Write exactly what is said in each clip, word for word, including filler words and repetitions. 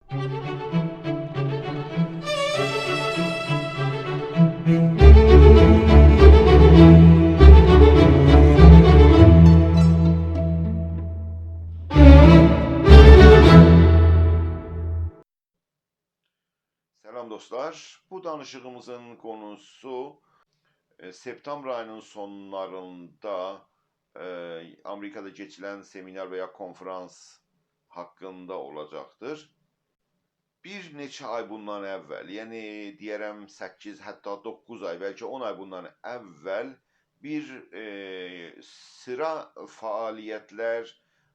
سلام دوستلار. بو دانیشیغیمیزین قونوسو، ائ، سپتامبر آیی‌نین سونلاریندا، ائ، آمریکادا کئچیلن سمینار و یا کنفرانس حاقیندا اولاجاقدیر. بیر نئچه آی بوندان اول، یعنی دئیه‌رم سککیز، حتی دوققوز آی، بلکه اون آی بوندان اول بیر، ائ، سیرا فعالیتلر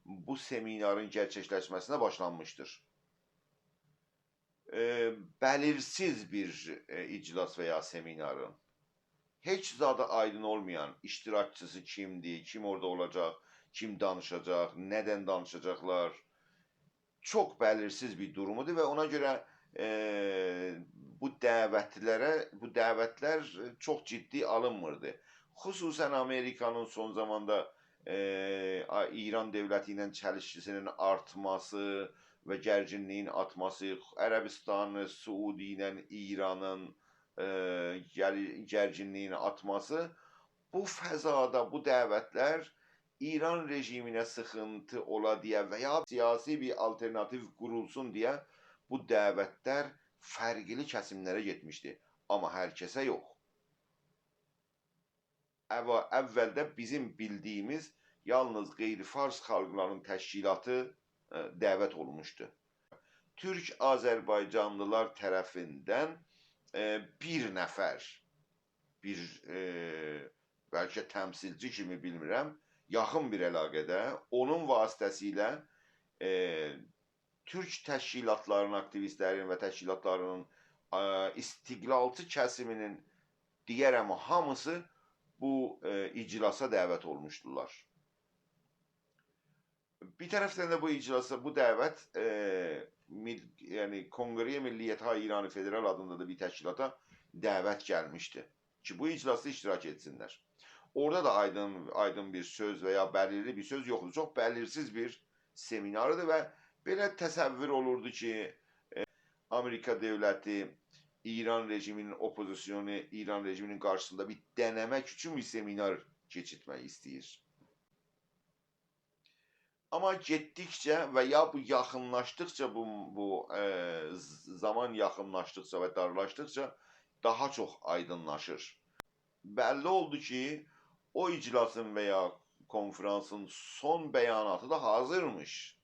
بو سمینارین گئرچکلشمه‌سینه باشلانمیشدیر. ائ، بلیرسیز بیر، ائ، اجلاس و یا سمینارین هئچ زادی آیدین اولمایان، اشتراکچیسی کیمدیر، کیم اورادا اولاجاق، کیم دانیشاجاق، نه‌دن دانیشاجاقلار، چوخ بلیرسیز بیر دورومودور و اونا گؤره، ائ، بو دعوتلره، بو دعوتلر چوخ جدی آلینمیردی. خصوصاً آمریکانین سون زاماندا، ائ، آ-، ایران دؤولتی ایله چلیشکیسینین آرتماسی و گرگینلیگین آرتماسی، عربستان سعودی ایله ایرانین، ائ، گری-، گرگینلیگین آرتماسی، بو فضادا بو دعوتلر ایران رژیمینه سیخینتی اولا دئیه و یا سیاسی بیر آلترناتیو قورولسون دئیه بو دعوتلر فرقلی کسیملره گئتمیشدی. آمما هر کسه یوخ. اوا-، اولده بیزیم بیلدیگیمیز یالنیز غیر فارس خالقلارین تشکیلاتی، ائ، دعوت اولونموشدو. تورک آذربایجانلیلار طرفیندن، ائ، بیر نفر، بیر، ائ، بلکه تمثیلچی کیمی بیلمیرم، یاخین بیر علاقه‌ده، اونون واسطه‌سیله، ائ، تورک تشکیلاتلارینین، آکتیویستلرین و تشکیلاتلارینین، ا، استقلالچی کسیمینین، دئیه‌رم، هامیسی بو، ائ، اجلاسا دعوت اولموشدولار. بیر طرفدن ده بو اجلاسا، بو دعوت، ائ، میل-، یعنی کنگره ملیت‌های ایران فدرال آدیندا دا بیر تشکیلاتا دعوت گلمیشدی کی، بو اجلاسدا اشتراک ائتسینلر. اورادا دا آیدین، آیدین بیر سؤز و یا بلیرلی بیر سؤز یوخدور. چوخ بلیرسیز بیر سمیناردیر و بئله تصور اولوردو کی، ائ، آمریکا دؤولتی ایران رژیمینین اوپوزیسیونو، ایران رژیمینین قارشیسیندا بیر دنه‌مک اوچون بیر سمینار کئچیرتمک ایسته‌ییر. آمما گئتدیکجه و یا بو یاخینلاشدیقجا، بو، بو، ائ، ز-، زامان یاخینلاشدیقجا و دارلاشدیقجا داها چوخ آیدینلاشیر. بللی اولدو کی، او اجلاسین و یا کنفرانسین سون بیاناتی دا حاضیرمیش.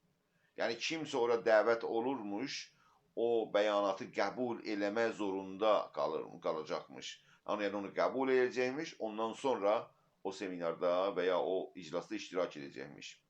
یعنی، کیمسه اورا دعوت اولورموش، او بیاناتی قبول ائله‌مک زوروندا قالیر، قالاجاقمیش. یعنی، اونو قبول ائده‌جکمیش، اوندان سونرا او سمیناردا و یا او اجلاسدا اشتراک ائده‌جکمیش.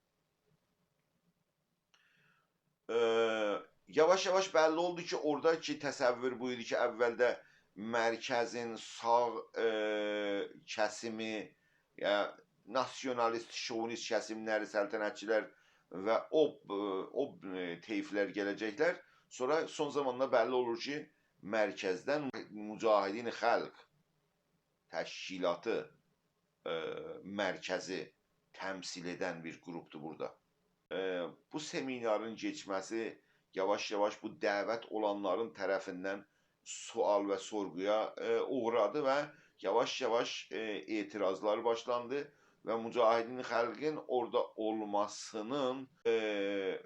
ائ، یاواش-یاواش بللی اولدو کی، اوراداکی تصور بو ایدی کی، اولده مرکزین ساغ، ائ، کسیمی، یا ناسیونالیست، شووینیست کسیملری، سلطنتچیلر و او، ائ، او، ائ، طیفلر گله‌جکلر. سونرا سون زاماندا بللی اولور کی، مرکزدن مجاهدین خلق تشکیلاتی، ائ، مرکزی تمثیل ائدن بیر گروپدور بورادا. ائ، بو سمینارین کئچمه‌سی یاواش-یاواش بو دعوت اولانلارین طرفیندن سؤال و سورغویا، ائ، اوغرادی و یاواش-یاواش، ائ، اعتراضلار باشلاندی و مجاهدین خلقین اورادا اولماسینین، ائ،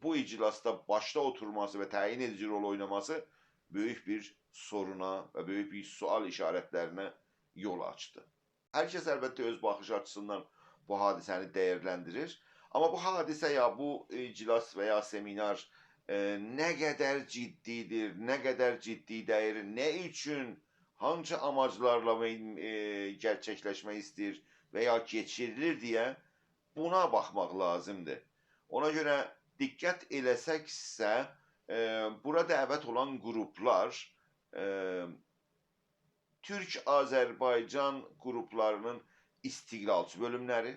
بو اجلاسدا باشدا اوتورماسی و تعیین ائدیجی رول اویناماسی بؤیوک بیر سورونا و بؤیوک بیر سؤال ایشارتلرینه یول آچدی. هر کس البته اؤز باخیش آچیسیندان بو حادثه‌نی دیرلندیریر. آمما بو حادثه یا بو اجلاس و یا سمینار، ائ، نه قدر جدی‌دیر، نه قدر جدی دئییل، نه اوچون، هانسی آماجلارلا، ائ، گئرچکلشمک ایسته‌ییر و یا کئچیریلیر دئیه بونا باخماق لازیمدیر. اونا گؤره دقت ائله‌سکسه، ائ، بورا دعوت اولان گروپلار، ائ، تورک آذربایجان گروپلارینین استقلالچی بؤلوملری،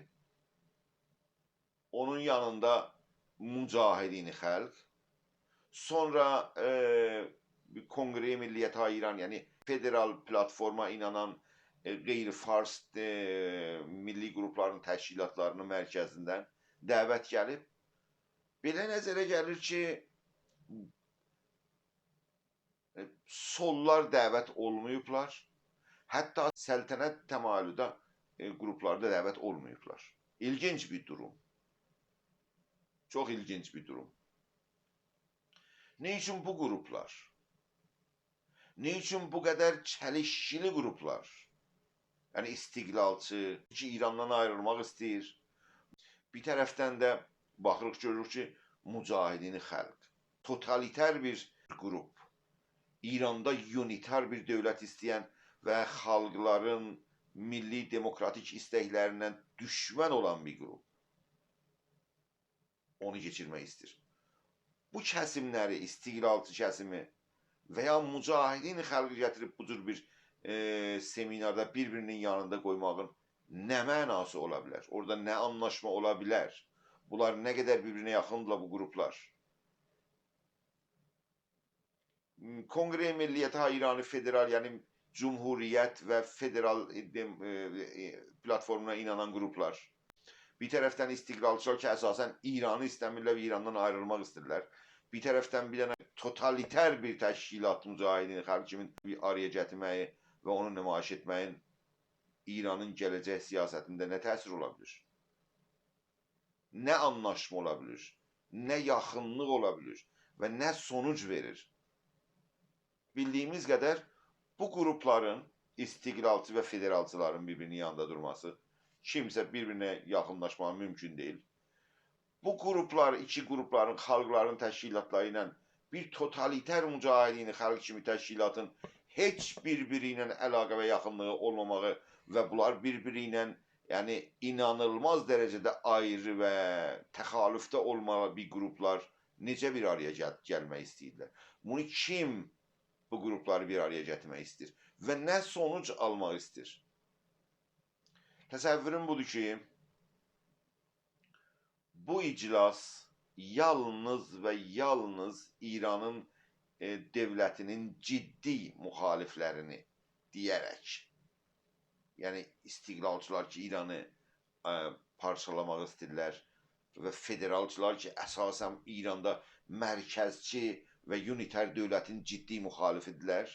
اونون یانیندا مجاهدین خلق، سونرا، ائ، کنگره ملیت‌های ایران، یعنی فدرال پلاتفورما اینانان، ائ، غیر فارس، ائ، میللی گروپلارین تشکیلاتلارینین مرکزیندن دعوت گلیب. بئله نظره گلیر کی، سوللار دعوت اولماییبلار. حتی سلطنت تمایلی ده، ائ، گروپلاری دا دعوت اولماییبلار. ایلگینج بیر دوروم. چوخ ایلگینج بیر دوروم. نه اوچون بو گروپلار؟ نه اوچون بو قدر چلیشکیلی گروپلار؟ یعنی استقلالچی کی، ایراندان آیریلماق ایسته‌ییر. بیر طرفدن ده باخیریق، گؤروروک کی، مجاهدین خلق، توتالیتر بیر گروپ، ایراندا اونیتار بیر دؤولت ایسته‌ین و خالقلارین میللی دموکراتیک ایستکلرینه دوشمن اولان بیر گروپ. اونو کئچیرمک ایسته‌ییر. بو کسیملری، استقلالچی کسیمی و یا مجاهدین خلقی گتیریب بو جور بیر، ائ، سمیناردا بیر-بیرینین یانیندا قویماغین نه معناسی اولا بیلر؟ اورادا نه آنلاشما اولا بیلر؟ بونلار نه قدر بیر-بیرینه یاخیندیلار بو گروپلار؟ کنگره ملیت‌های ایرانی فدرال، یعنی جمهوریت و فدرال، ائ، دم-، ائ، ائ، پلاتفورمونا اینانان گروپلار. بیر طرفدن استقلالچیلار کی، اساساً ایرانی ایسته‌میرلر و ایراندان آیریلماق ایسته‌ییرلر. بیر طرفدن بیر دنه توتالیتر بیر تشکیلات، مجاهدین خلق کیمی بیر آرایا گتیرمه‌یی و اونو نمایش ائتمه‌یین ایرانین گله‌جک سیاستینده نه تأثیر اولا بیلیر؟ نه آنلاشما اولا بیلیر، نه یاخینلیق اولا بیلیر و نه سونوج وئریر؟ بیلدیییمیز قدر بو گروپلارین، استقلالچی و فدرالچیلارین بیر-بیرینین یانیندا دورماسی، کیمسه بیر-بیرینه یاخینلاشماغی مومکون دئییل. بو گروپلار، ایکی گروپلارین، خالقلارین تشکیلاتلاری ایله بیر توتالیتر مجاهدین خلق کیمی تشکیلاتین هئچ بیر-بیری ایله علاقه و یاخینلیغی اولماماغی و بونلار بیر-بیری ایله، یعنی، اینانیلماز درجه‌ده آیری و تخالفده اولمالی بیر گروپلار نئجه بیر آرایا گل-، گلمک ایسته‌ییرلر؟ بونو کیم بو گروپلاری بیر آرایا گتیرمک ایسته‌ییر و نه سونوج آلماق ایسته‌ییر؟ تصوروم بودور کی، بو اجلاس یالنیز و یالنیز ایرانین، ائ، دؤولتینین جدی مخالفلرینی دئیه‌رک، یعنی استقلالچیلار کی، ایرانی، ائ، پارچالاماق ایسته‌ییرلر و فدرالچیلار کی، اساساً ایراندا مرکزچی و اونیتر دؤولتین جدی مخالفیدیرلر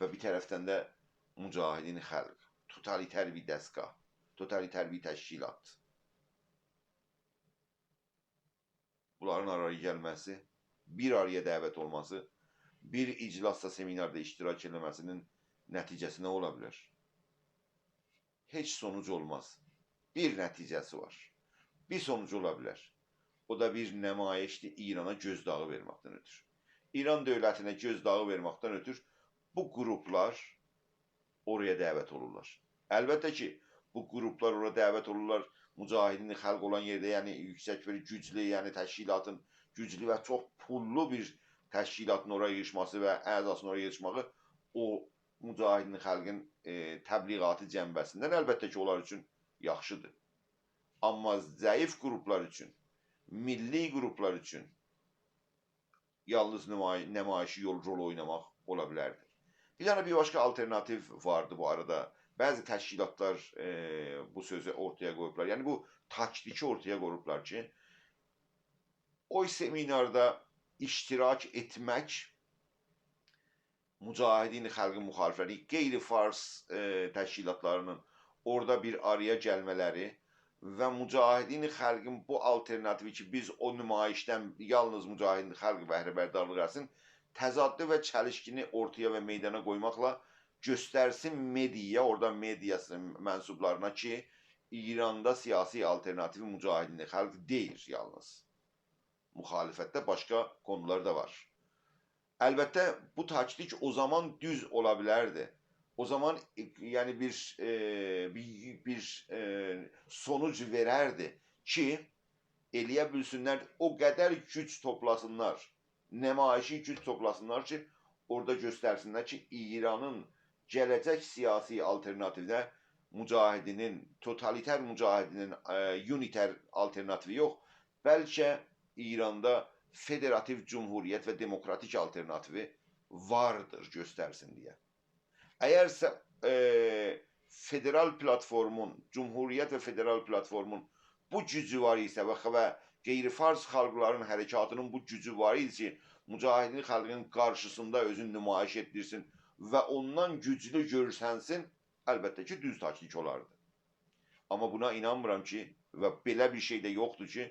و بیر طرفدن ده مجاهدین خلق، توتالیتر بیر دستگاه، توتالیتر بیر تشکیلات. بونلارین آرایا گلمه‌سی، بیر آرایا دعوت اولماسی، بیر اجلاسدا، سمیناردا اشتراک ائله‌مه‌سینین نتیجه‌سی نه اولا بیلر؟ هئچ سونوج اولماز. بیر نتیجه‌سی وار. بیر سونوج اولا بیلر. او دا بیر نمایشدیر، ایرانا گؤزداغی وئرمکدن اؤتور. ایران دؤولتینه گؤزداغی وئرمکدن اؤتور بو گروپلار اورایا دعوت اولورلار. البته کی، بو گروپلار اورا دعوت اولورلار، مجاهدین خلق اولان یئرده، یعنی یوکسک بیر گوجلو، یعنی تشکیلاتین گوجلو و چوخ پوللو بیر تشکیلاتین اورا ییغیشماسی و اعضاسینین اورا ییغیشماغی او مجاهدین خلقین، ائ، تبلیغاتی جنبه‌سیندن البته کی، اونلار اوچون یاخشیدیر. آمما ضعیف گروپلار اوچون، میللی گروپلار اوچون یالنیز نمای-، نمایشی یول، رول اویناماق اولا بیلردی. بیر دنه بیر باشقا آلترناتیو واردی بو آرادا. بعضی تشکیلاتلار، ائ، بو سؤزو اورتایا قویوبلار. یعنی، بو تاکتیکی اورتایا قویوبلار کی، او سمیناردا اشتراک ائتمک مجاهدین خلقین مخالفلری، غیر فارس، ائ، تشکیلاتلارینین اورادا بیر آرایا گلمه‌لری و مجاهدین خلقین بو آلترناتیوی کی، بیز او نمایشدن یالنیز مجاهدین خلق بهره‌بردارلیق ائتسین، تضادی و چلیشکینی اورتایا و میدانا قویماقلا گؤسترسین مئدیایا، اورادا مئدیا منسوبلارینا کی، ایراندا سیاسی آلترناتیوی مجاهدین خلق دئییل یالنیز. مخالفتده باشقا قونولار دا وار. البته، بو تاکتیک او زامان دوز اولا بیلردی. او زامان، ائ، یعنی بیر، ائ، بیر، بیر، ائ، سونوج وئرردی کی، ائله‌یه بیلسینلر، او قدر گوج توپلاسینلار، نمایشی گوج توپلاسینلار کی، اورادا گؤسترسینلر کی، ایرانین گله‌جک سیاسی آلترناتیوده مجاهدینین، توتالیتر مجاهدینین، ائ، اونیتر آلترناتیوی یوخ، بلکه ایراندا فدراتیو جمهوریت و دموکراتیک آلترناتیوی واردیر گؤسترسین دئیه. اگرسه، ائ، فدرال پلاتفورمون، جمهوریت و فدرال پلاتفورمون بو گوجو وار ایسه و خ-، و غیر فارس خالقلارین حرکاتینین بو گوجو وار ایدی کی، مجاهدین خلقین قارشیسیندا اؤزونو نمایش ائتدیرسین و اوندان گوجلو گؤرسنسین، البته کی، دوز تاکتیک اولاردی. آمما بونا اینانمیرام کی، و بئله بیر شئی ده یوخدور کی،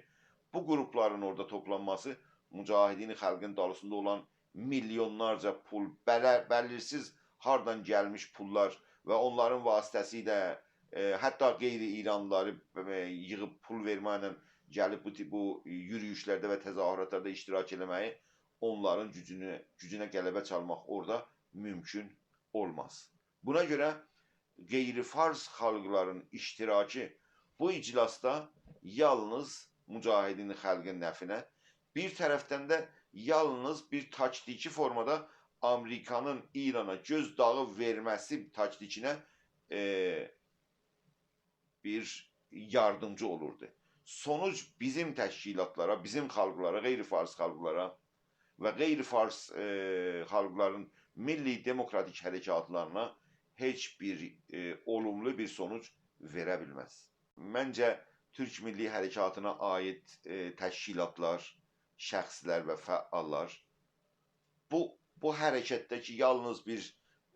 بو قروپلارین اورادا توپلانماسی مجاهدین خلقین دالیسیندا اولان میلیونلارجا پول، بله-، بلیرسیز هاردان گلمیش پوللار و اونلارین واسطه‌سیله، ائ، حتی غیر ایرانلیلاری، ائ، ییغیب پول وئرمکله گلیب بو تی-، بو یورویوشلرده و تظاهراتلاردا اشتراک ائله‌مه‌یی اونلارین گوجونو، گوجونه غلبه چالماق اورادا مومکون اولماز. بونا گؤره غیر فارس خالقلارین اشتراکی بو اجلاسدا یالنیز مجاهدین خلقین نفعینه، بیر طرفدن ده یالنیز بیر تاکتیکی فورمادا آمریکانین ایرانا گؤز داغی وئرمه‌سی تاکتیکینه، ائ، بیر یاردیمجی اولوردو. سونوج بیزیم تشکیلاتلارا، بیزیم خالقلارا، غیر فارس خالقلارا و غیر فارس، ائ، خالقلارین میللی دموکراتیک حرکاتلارینا هئچ بیر، ائ، اولوملو بیر سونوج وئره بیلمز. منجه، تورک میللی حرکاتینا عایید، ائ، تشکیلاتلار، شخصلر و فعاللار بو، بو حرکتده کی، یالنیز بیر،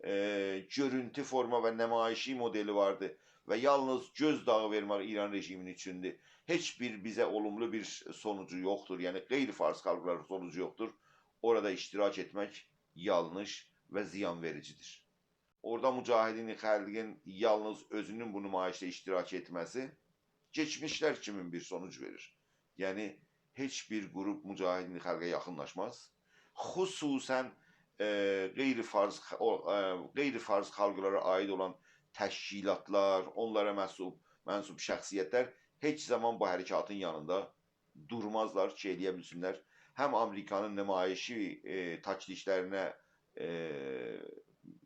ائ، گؤرونتو فورما و نمایشی مودلی واردی و یالنیز گؤز داغی وئرمک ایران رژیمینین اوچوندور، هئچ بیر بیزه اولوملو بیر سونوجو یوخدور. یعنی، غیر فارس خالقلارا سونوجو یوخدور. اورادا اشتراک ائتمک یانلیش و زیان وئریجیدیر. اورادا مجاهدین خلقین یالنیز اؤزونون بو نمایشده اشتراک ائتمه‌سی کئچمیشلر کیمین بیر سونوج وئریر. یعنی، هئچ بیر قروپ مجاهدین خلقه یاخینلاشماز. خصوصاً، ائ، غیر فارس خ-، او، ائ، غیر فارس خالقلارا عایید اولان تشکیلاتلار، اونلارا منسوب، منسوب شخصیتلر هئچ زامان بو حرکاتین یانیندا دورمازلار کی، ائلیه بیلسینلر هم آمریکانین نمایشی، ائ، تاکتیکلرینه، ائ،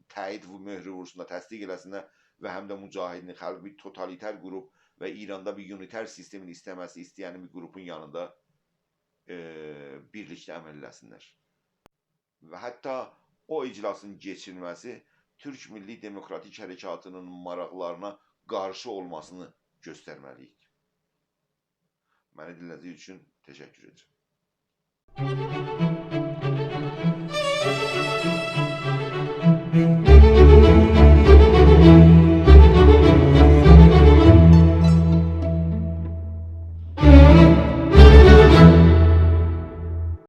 تأیید و مهرو وورسونلار، تصدیق ائله‌سینلر و هم ده مجاهدین خلق بیر توتالیتر قروپ و ایراندا بیر اونیتر سیستمین ایسته‌مه‌سی، ایسته‌ین بیر قروپون یانیندا، ائ، بیرلیکده عمل ائله‌سینلر. و حتی او اجلاسین کئچیریلمه‌سی تورک میللی دموکراتیک حرکاتینین ماراقلارینا قارشی اولماسینی گؤسترمه‌لی‌ییک. منی دینله‌دیگینیز اوچون تشکر ائدیرم.